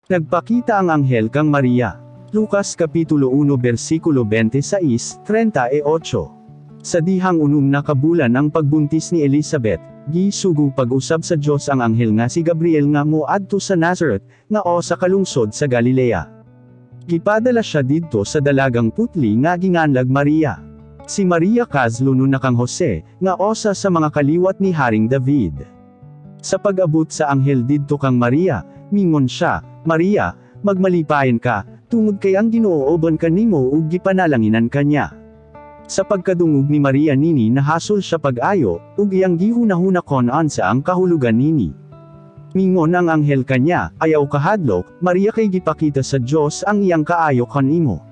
Nagpakita ang anghel kang Maria. Lucas Kapitulo 1 versikulo 26, 38. Sa dihang 6 na kabulan ang pagbuntis ni Elizabeth, gisugo pag-usab sa Dios ang anghel nga si Gabriel nga moadto sa Nazareth, nga usa ka lungsod sa Galilea. Gipadala siya didto sa dalagang putli nga ginganlag Maria. Si Maria kaslonon na kang Jose, nga usa sa mga kaliwat ni Haring David. Sa pag-abot sa anghel didto kang Maria, mingon siya, "Maria, magmalipayon ka, tungod kay ang Ginoo uban kanimo ug gipanalanginan ka niya." Sa pagkadungog ni Maria nini, nahasol siya pag-ayo, ug iyang gihunahuna kon unsa ang kahulugan nini. Mingon ang anghel kanya, "Ayaw kahadlok, Maria, kay gipakita sa Dios ang iyang kaayo kanimo.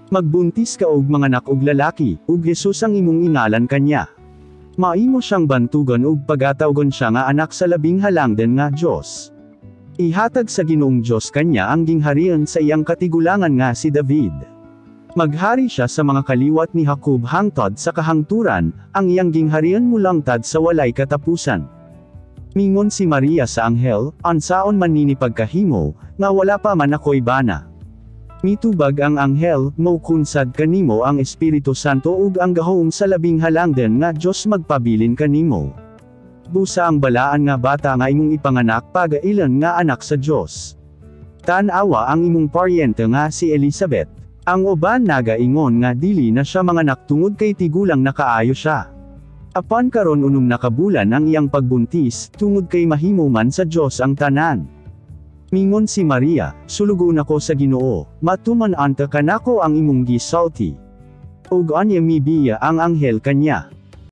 Magbuntis ka og manganak og lalaki, ug Jesus ang imong ingalan kanya. Maimo siyang bantugon ug pagatawgon siya nga anak sa Labing Halangdon nga Dios. Ihatag sa Ginoong Dios kanya ang gingharian sa iyang katigulangan nga si David. Maghari siya sa mga kaliwat ni Jacob hangtod sa kahangturan, ang iyang gingharian mulangtad sa walay katapusan." Mingon si Maria sa anghel, "Unsaon man nini pagkahimo, nga wala pa man ako'y bana?" Mitubag ang anghel, "Mokunsad kanimo ang Espiritu Santo ug ang gahom sa Labing Halangdon nga Dios magpabilin kanimo. Busa ang balaan nga bata nga imong ipanganak pagailan nga anak sa Dios. Tan-awa ang imong paryente nga si Elizabeth. Ang uban nagaingon nga dili na siya manganak tungod kay tigulang na kaayo siya. Apan karon 6 na kabulan ang iyang pagbuntis, tungod kay mahimo man sa Dios ang tanan." Mingon si Maria, "Sulugoon ako sa Ginoo, matuman unta kanako ang imong gisulti." Ug unya mibiya ang anghel kanya.